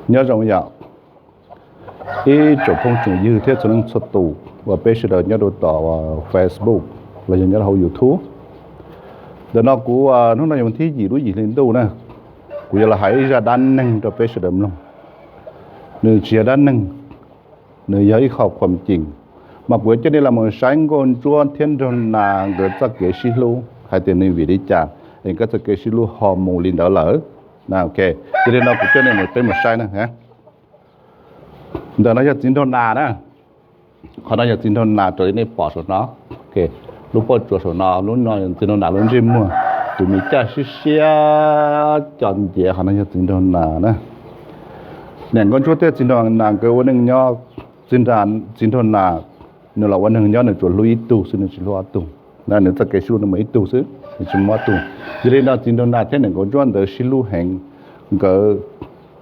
Nyob zoo yom, ib tsoom phooj tsoom ywg thiab txhua leej txhua tus uas peb sawv daws nyob rau tom Facebook los yog nyob rau hauv YouTube. Ntawm no kuv hnub no yog thib yim lub yim hli ntuj na, kuv yuav los hais ib zaj dab neeg rau peb sawv daws mloog. Nws tsis yog dab neeg, nws yog ib qho khuam cees, mas kuv yuav coj nej los mus saib Nkauj Ntsuab thiab Nraug Nas nkawd txoj kev sib hlub hais tias nws vim li cas es nkawd txoj kev sib hlub ho mus li ntawd lawm. Yog li no kuv coj nej mus peb mus saib na. Ntawm no yog txiv Nraug Nas na, qhov no yog txiv Nraug Nas raws li nej pom saum no. Lub pob tsuas saum no, lub no txiv Nraug Nas lub ntsej muag, tus me caj siab siab co ncev, qhov no yog txiv Nraug Nas na. Niam Nkauj Ntsuab thiab txiv Nraug Nas nkawd ua neej nyob, txiv Nraug Nas nws los ua neeg nyob nws tsuas hlub ib tug xwb, nws tsis hlub ob tug. Nws txoj kev sib hlub nws mus ib tug xwb, nws tsis muaj ob tug. Yog li no txiv Nraug Nas thiab niam Nkauj Ntsuab ntawd sib hlub heev, nkawd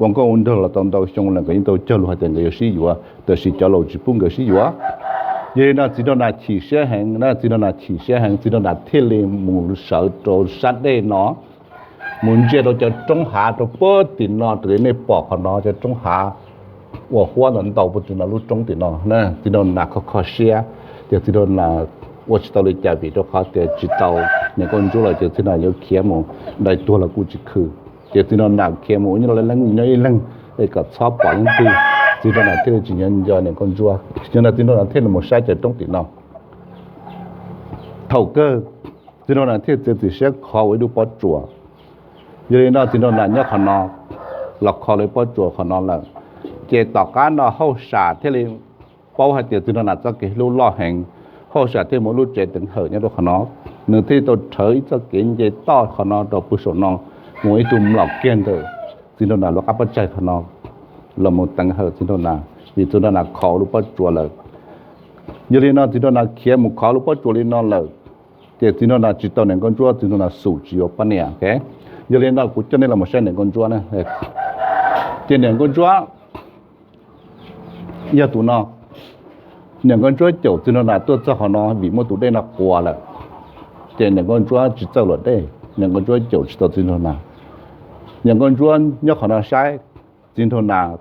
ua nkauj ua nraug los tau ntau xyoo lawm, nkawd yeej tau cog lus hais tias nkawd yuav sib yuav, tab sis cov laus tsis pub nkawd sib yuav. Yog li no txiv Nraug Nas chim siab heev na, txiv Nraug Nas chim siab heev, txiv Nraug Nas thiaj li mus sawv rau sab dej no, mus ntsia rau cov roob hav rau puag tim no, raws li nej pom qhov no cov roob hav uas huab ntau ntau puag tim no lub roob tim no. Txiv Nraug Nas kho kho siab, ces txiv Nraug Nas ua tsis tau li cas vim rau qhov tias tsis tau niam Nkauj Ntsuab los ces txiv Nraug Nas yuav khiav mus dai tuag los kuj tsis khwm. Ces txiv Nraug Nas khiav mus ua nyob ib leeg, nyob ib leeg es kom txhob pom leej twg. Txiv Nraug Nas thiaj li tsis nco nco niam Nkauj Ntsuab, yog li no txiv Nraug Nas thiaj li mus saib cov roob tim no. Thaum kawg txiv Nraug Nas thiaj txiav txim siab kho ua ib lub pob tsuas. Yog li no txiv Nraug Nas nyob qhov no, los kho lub pob tsuas qhov no lawm, ces tom qab no hauj sam thiaj li paub hais tias txiv Nraug Nas txoj kev hlub loj heev, hauj sam thiaj muaj lub tsev teev hawm nyob rau qhov no. Nws thiaj tau rhawv ib txoj kev nce toj qhov no rau puag saum no, mus ib tug mlom kiag ntawm txiv Nraug Nas lub qab pob tsaig qhov no los mus teev hawm txiv Nraug Nas, vim txiv Nraug Nas kho lub pob tsuas lawm. Yog li no txiv Nraug Nas khiav mus kho lub pob tsuas li no lawm, ces txiv Nraug Nas tsis tau niam Nkauj Ntsuab, txiv Nraug Nas xum tsis yuav poj niam. Yog li no kuv coj nej los mus saib niam Nkauj Ntsuab na. Ces niam Nkauj Ntsuab yog tus no, niam Nkauj Ntsuab caum txiv Nraug Nas tuaj txog qhov no vim muaj tus dej no quas lawm, ces niam Nkauj Ntsuab tsis txawj luam dej, niam Nkauj Ntsuab caum tsis tau txiv Nraug Nas. Niam Nkauj Ntsuab nyob qhov no saib, txiv Nraug Nas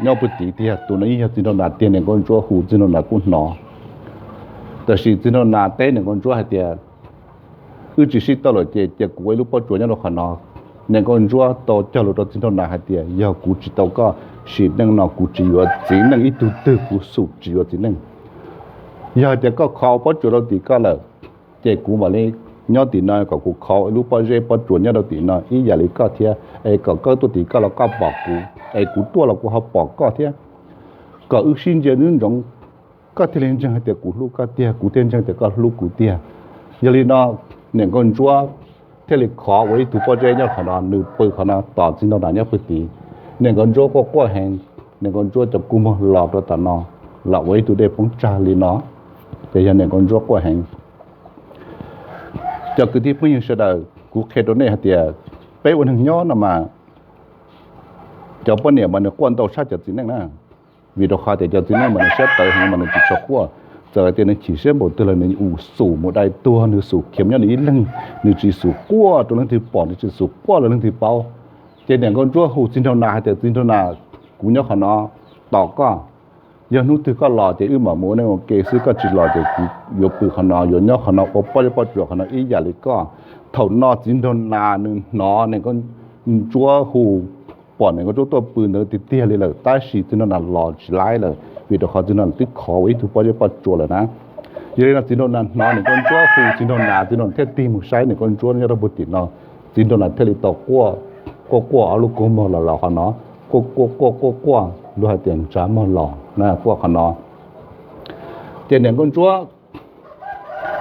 nyob puag tim tiag, tus no yeej yog txiv Nraug Nas tiag, niam Nkauj Ntsuab hu txiv Nraug Nas kuj hnov. Tab sis txiv Nraug Nas teb niam Nkauj Ntsuab hais tias, wb tsis sib tau lawm ces cia kuv ua ib lub pob tsuas nyob rau qhov no. Niam Nkauj Ntsuab tau cog lus rau txiv Nraug Nas hais tias yog kuv tsis tau koj sim neej no kuv tsis yuav txiv neej ib tug twg, kuv xum tsis yuav txiv neej. Yog hais tias koj kho pob tsuas rau tim koj lawm, ces kuv mam li nyob tim no kom kuv kho ib lub pob zeb pob tsuas nyob rau tim no ib yam li koj thiab, es kom koj tuaj tim koj los koj pom kuv, es kuv tuaj los kuv ho pom koj thiab, kom wb sib ntsia ntsoov, koj thiaj li ntseeg hais tias kuv hlub koj tiag, kuv thiaj ntseeg tias koj hlub kuv tiag. Yog li no niam Nkauj Ntsuab thiaj li khov ua ib tug pob zeb nyob qhov no, nws pw qhov no tos txiv Nraug Nas nyob pw tid. Niam Nkauj Ntsuab quaj quaj heev, niam Nkauj Ntsuab cov kua muag los rau tom no, los ua ib tug dej poob tsag li no, ces yog niam Nkauj Ntsuab quaj heev. Cov kwv tij phooj ywg sawv daws, kuv qhia rau nej hais tias peb ua neeg nyob no mas cov poj niam mas nws quaj ntau tshaj cov txiv neej na, vim rau qhov tias cov txiv neej mas nws siab tawv heev mas nws tsis tshua quaj. Txawm hais tias nws chim siab npaum twg los nws ua xum mus dai tuag, nws xum khiav nyob nws ib leeg, nws tsis xum quaj rau leej twg pom, nws tsis xum quaj rau leej twg paub. Ces niam Nkauj Ntsuab hu txiv Nraug Nas hais tias txiv Nraug Nas, kuv nyob qhov no tos koj, yog hnub twg koj los ces wb mam mus ua neej ua ke xwb, koj tsis los ces kuv yuav pw qhov no, yuav nyob qhov no ua pob zeb pob tsuas qhov no ib yam li koj. Thaum no txiv Nraug Nas nws hnov niam Nkauj Ntsuab hu, pom niam Nkauj Ntsuab tuaj pw ntawd tiag tiag li lawm, tab sis txiv Nraug Nas los tsis laib lawm vim rau qhov txiv Nraug Nas twb khov ua ib tug pob zeb pob tsuas lawm na. Yog li no txiv Nraug Nas hnov niam Nkauj Ntsuab hu txiv Nraug Nas, txiv Nraug Nas thiaj tig mus saib niam Nkauj Ntsuab nyob rau puag tim no. Txiv Nraug Nas thiaj li tau quaj, quaj quaj ob lub kua muag los los qhov no, quaj quaj quaj quaj quaj, luag hais tias ntshai muag los na, quaj qhov no. Ces niam Nkauj Ntsuab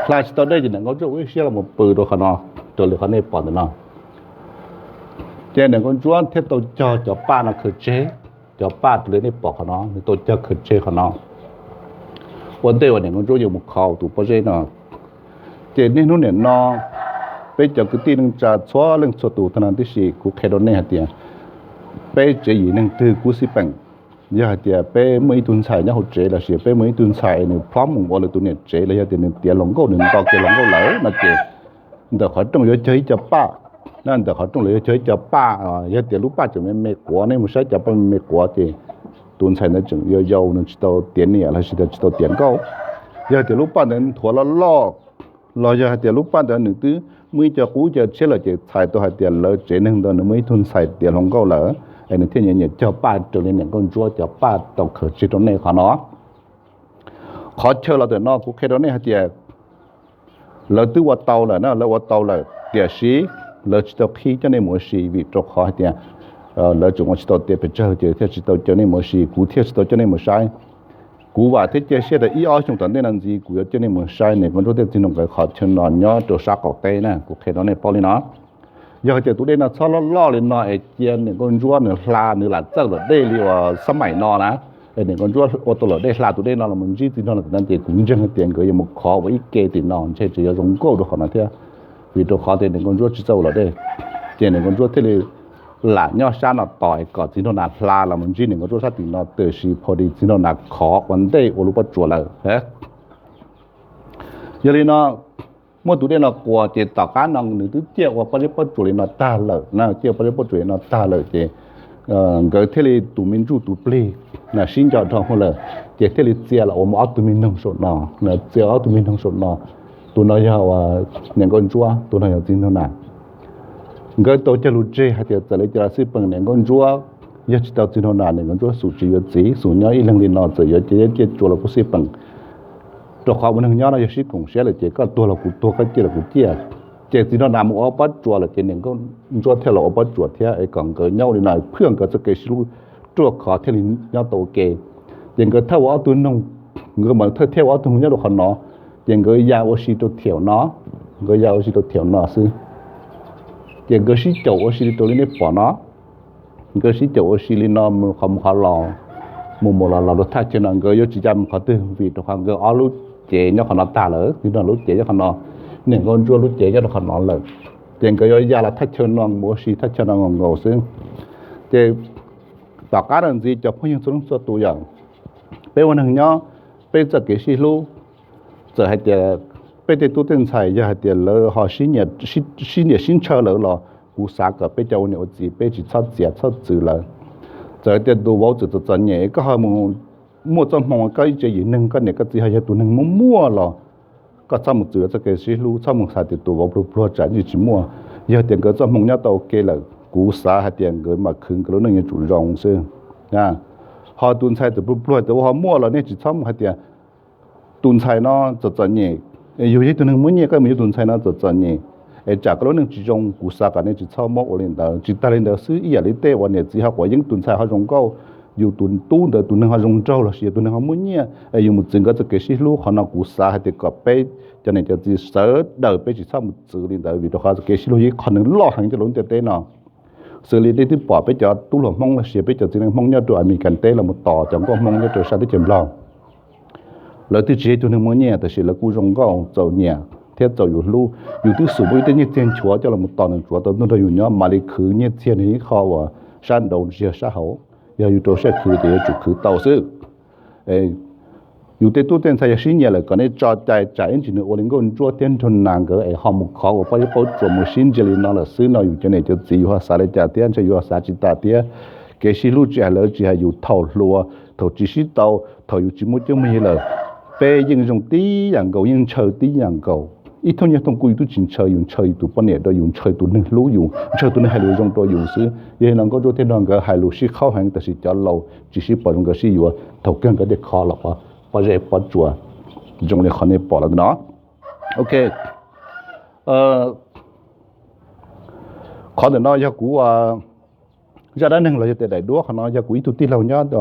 hla tsis tau dej ces niam Nkauj Ntsuab ua ib siab los mus pw rau qhov no, raws li qhov nej pom ntawm no. Ces niam Nkauj Ntsuab thiaj tau cog cov paj no khaws tseg, cov paj raws li nej pom qhov no, nws tau cog khaws tseg qhov no ua ntej uas niam Nkauj Ntsuab yuav mus khov tus pob zeb no. Ces niaj hnub nim no peb cov kwv tij neej tsa txhua leej txhua tus tag no tib si, kuv qhia rau nej hais tias peb tsev yim neeg twg kuj xij peem. Yog hais tias peb muaj ib tug ntxhais nyob hauv tsev lossis peb muaj ib tug ntxhais nws plob mus ua lwm tus niam tsev los yog tias nws tiav hluas nkauj, nws nto kiag hluas nkauj lawm no ces ntawm qhov rooj yuav cog ib co paj. na ntawm qhov rooj lawm yog cog ib co paj, yog tias lub paj tseem me me quav, nej mus saib cov paj me me quav ces tus ntxhais ntawd tseem yau yau, nws tsis tau tiav niam los sis tsis tau tiav nkauj. Yog tias lub paj ntawd nthuav loj loj, los yog hais tias lub paj ntawd nws twb muaj ib co qub ib co tshiab lawm ces txhais tau hais tias lawv tsev neeg ntawd nws muaj ib tug ntxhais tiav hluas nkauj lawm, es nws thiaj nyiam nyiam cog paj raws li niam nkauj ntsuab cov paj tau khaws tseg rau nej qhov no. Qhov chaw los ntawm no kuv qhia rau nej hais tias lawv twb ua tau lawm na, lawv ua tau lawm tiam sis lawv tsis tau qhib coj nej mus ua si vim rau qhov hais tias lawv tseem ua tsis tau tiav pes tsawg ces thiaj tsis tau coj nej mus ua si, kuv thiaj tsis tau coj nej mus saib. Kuv vam thiab cia siab tias ib ob xyoos tom ntej no ntxiv kuv yuav coj nej mus saib niam nkauj ntsuab thiab txiv nraug nkawd qhov chaw no nyob rau sab qaum teb na, kuv qhia rau nej paub li no. Yog hais tias tus dej no txhob loj loj li no es cia niam nkauj ntsuab nws hla nws lam txawj lom dej li uas xab maim no na, es niam nkauj ntsuab ua tau lom dej hla tus dej no los mus ntsib txiv nraug no tim no ces kuv ntseeg hais tias nkawd yuav mus khov ua ib ke tim no ntshe tseem yuav zoo nkauj rau qhov no thiab. Vim rau qhov tias niam nkauj ntsuab tsis txawj ua lom dej, ces niam nkauj ntsuab thiaj li lam nyob sab no tos es kom txiv nraug na hla los mus ntsib niam nkauj ntsuab sab tim no, tiam sis pho di txiv nraug na khov ua ntej ua lub pob tsuas lawm. Yog li no, muaj tus dej no quas ces tom qab no nws twb ciaj ua pob zeb pob tsuas li no tag lawm na, ciaj ua pob zeb pob tsuas li no tag lawm ces nkawd thiaj li tus me ntsuj tus plig na sib nco dhau hwv lawm, ces thiaj li txia los ua mus ob tug me noog saum no, txia ob tug me noog saum no. Tus no yog niam nkauj ntsuab, tus no yog txiv nraug na. Nkawd tau cog lus tseg hais tias txawm li cas los xij peem niam nkauj ntsuab yog tsis tau txiv nraug na niam nkauj ntsuab xum tsis yuav txiv, xum nyob ib leeg li no txawm yuav ciaj ciaj tsuas los kuj xij peem, rau qhov ua neeg nyob no yog sib koom siab lawm ces koj tuag los kuv tuag, koj ciaj los kuv ciaj. Ces txiv nraug na mus ua pob tsuas lawm ces niam nkauj ntsuab thiaj los ua pob tsuas thiab es kom nkawd nyob li no phwj nkawd txoj kev sib hlub ruaj khov thiaj li nyob tau ua ke. Ces nkawd thawj ua ob tug noog, nkawd mam thawj thiaj ua ob tug noog nyob rau qhov no, ces nkawd ya ua si rau thiaum no, nkawd ya ua si rau thiaum no xwb. Ces nkawd sib caum ua si li rau li nej pom no, nkawd sib caum ua si li no mus qhov mus qhov los, mus mus los los rau thaj chaw no nkawd yuav tsis ya mus qhov twg vim rau qhov nkawd ob lub cev nyob qhov no tag lawm, txiv nraug lub cev nyob qhov no, niam nkauj ntsuab lub cev nyob rau qhov no lawm. Ces nkawd yuav ya los thaj chaw no mus ua si thaj chaw no nkaus nkaus xwb. Ces tom qab no ntxiv cov phooj ywg txhua leej txhua tus yom, peb ua neeg nyob, peb txoj kev sib hlub, txawm hais tias peb tej tub tej ntxhais yog hais tias lawv ho sib nyiam sib ntshaw lawm los kuv xav kom peb cov ua niam ua txiv peb tsis txhob txiav txhob txwv lawv. Txawm hais tias tus vauv txawm txom txom nyem koj ho mus muaj txoj hmoo koj ib tsev yim neeg koj niam koj txiv ho yog tus neeg muaj muaj los koj txhob mus txwv txoj kev sib hlub, txhob mus xav tias tus vauv pluag pluag tsam ntsis tsis muaj. Yog tias nkawd txoj hmoo nyob tau ua ke lawm kuv xav hais tias nkawd mam khwv nkawd lub neej yuav tsum zoo xwb. Ho tus ntxhais txawm pluag pluag tias ua ho muaj los nej tsis txhob mus hais tias tus ntxhais no txom txom nyem, yus yog ib tug neeg muaj nyiaj koj mus yuav tus ntxhais no txom txom nyem es tsam koj lub neej tsis zoo. Kuv xav kom nej tsis txhob muab ua li ntawd. Tsis tas li ntawd xwb, ib yam li tej uas niam txiv ho quav yeeb tus ntxhais ho zoo nkauj, yus tus tub ntawd tus neeg ho zoo nraug los sis yog tus neeg ho muaj nyiaj es yus mus txwv nkawd txoj kev sib hlub, qhov no kuv xav hais tias kom peb cov niam cov txiv sawv daws peb tsis txhob mus txwv li ntawd vim rau qhov txoj kev sib hlub yog ib qho neeg loj heev nyob rau lub ntiaj teb no. Xws li nej twb pom peb cov tub hluas Hmoob los sis peb cov txiv neej Hmoob nyob rau Amelikas teb los mus tos cov nkauj Hmoob nyob rau sab teb chaws Nplog, lawv twb tsis yog ib tug neeg muaj nyiaj tab sis lawv kuj zoo nkauj txaus nyiam thiab txaus yus hlub. Yus twb xum muaj ib tej nyiaj txiag nchuav coj los mus tos nws tsuav tau ntuj nrog yus nyob mam li khwv nyiaj txiag nws ib qho uas sab nraud tsis yog sab hauv. Yog yus rau siab khwv ces yuav tsum khwv tau xwb. Yus tej tub tej ntxhais yog sib nyiam lawm kom nej tso cai tsam ib ntsis nws ua li nkauj ntsuab thiab nraug nas nkawd es ho mus khov ua pob zeb pob tsuas mus sib ntsia li no lawm xwb no yus cov niam cov txiv yus ho xav li cas thiab ntshe yus ho xav tsis tas thiab. Kev sib hlub tsis hais lawv tsis hais yus thaum hluas, thaum tsis sib tau, thaum yus tsis muaj cuab muaj yig lawm, peb yeej zoo tib yam nkaus, yeej ntshaw tib yam nkaus. Ib thooj nyiaj thooj kub yus twb tsis ntshaw, yus ntshaw yus tus poj niam rau, yus ntshaw tus neeg hlub yus, ntshaw tus neeg hais lus zoo rau yus xwb. Yog li no nkauj ntsuab thiab nraug nkawd hais lus sib qhaub heev tab sis cov laus tsis sib pom zoo nkawd sib yuav, thaum kawg nkawd thiaj khov los pob zeb pob tsuas zoo li qhov nej pom lawm no. Ok, qhov ntawm no yog kuv zaj dab neeg los yog tias daim duab, qhov no yog kuv ib tug tij laug nyob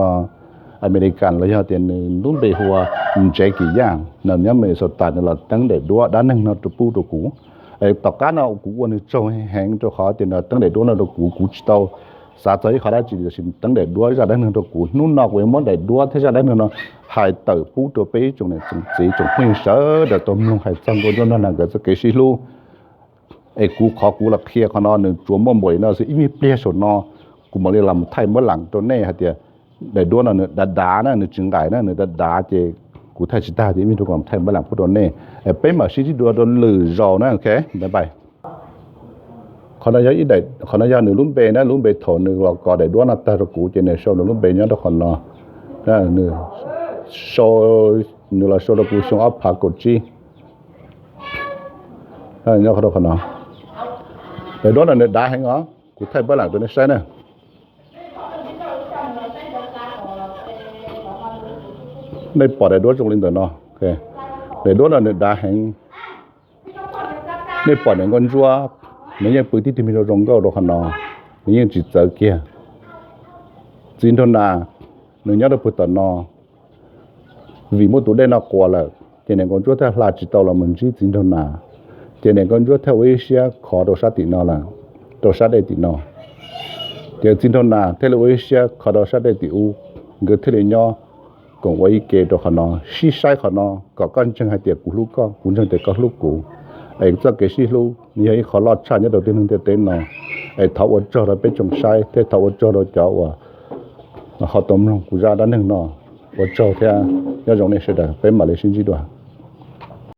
Amelikas los yog tias nws lub npe hu ua Ntsev Kis Yaj no nyob Minnesota nws los teeb daim duab dab neeg no rau pub rau kuv. Tom qab no kuv ua nws tsaug heev rau qhov tias nws teeb daim duab no rau kuv, kuv tsis tau xav txog ib qho dab tsi tiam sis teeb daim duab zaj dab neeg rau kuv. Hnub no kuv yuav muab daim duab thiab zaj dab neeg no hais tawm pub rau peb ib tsoom niam tsoom txiv tsoom phooj ywg sawv daws tau mloog hais txog nkauj ntsuab nraug nas nkawd txoj kev sib hlub. Es kuv qhov kuv los qhia qhov no nws tsuas muaj npaum li no xwb, ib me pliag saum no kuv mam li los thaij muab lees rau nej hais tias daim duab no nws dav dav na, nws tsis nqaim na, nws dav dav ces kuv thaij tsis tag ces ib me pliag kuv mam thaij muab lees pub rau nej. Peb mam sib ntsib dua rau lwm zaus na, ok, bye bye. Qhov no yog ib daim, qhov no yog nws lub npe na, lub npe thaum nws los kos daim duab no tag rau kuv ces nws sau nws lub npe nyob rau qhov no. Nws sau, nws los sau rau kuv xyoo ob phav kaum tsib. Nyob rau qhov no, daim duab no nws dav heev os, kuv thaij pab lam rau nej saib na. Nej pom daim duab zoo li ntawm no. Daim duab no nws dav heev. Nej pom niam nkauj ntsuab, nws yeej pw tib tug me zoo zoo nkauj rau qhov no, nws yeej tsis txawv kiag. Txiv nraug nas, nws nyob rau puag tom no, vim muaj tus dej no quas lawm ces niam nkauj ntsuab thiaj hla tsis tau los mus ntsib txiv nraug nas. Ces niam nkauj ntsuab thiaj ua ib siab khov rau sab tim no lawm, rau sab dej tim no. Ces txiv nraug nas thiaj li ua ib siab khov rau sab dej tim ub, nkawd thiaj li nyob koom ua ib ke rau qhov no, sib saib qhov no kom koj ntseeg hais tias kuv hlub koj, kuv ntseeg tias koj hlub kuv. Es txoj kev sib hlub nws yog ib qho loj tshaj nyob rau tib neeg ntiaj teb no. Es thov ua tsaug rau peb tsoom saib thiab thov ua tsaug rau cov uas ho tau mloog kuv zaj dab neeg no. Ua tsaug thiab nyob zoo nej sawv daws, peb mam li sib ntsib dua.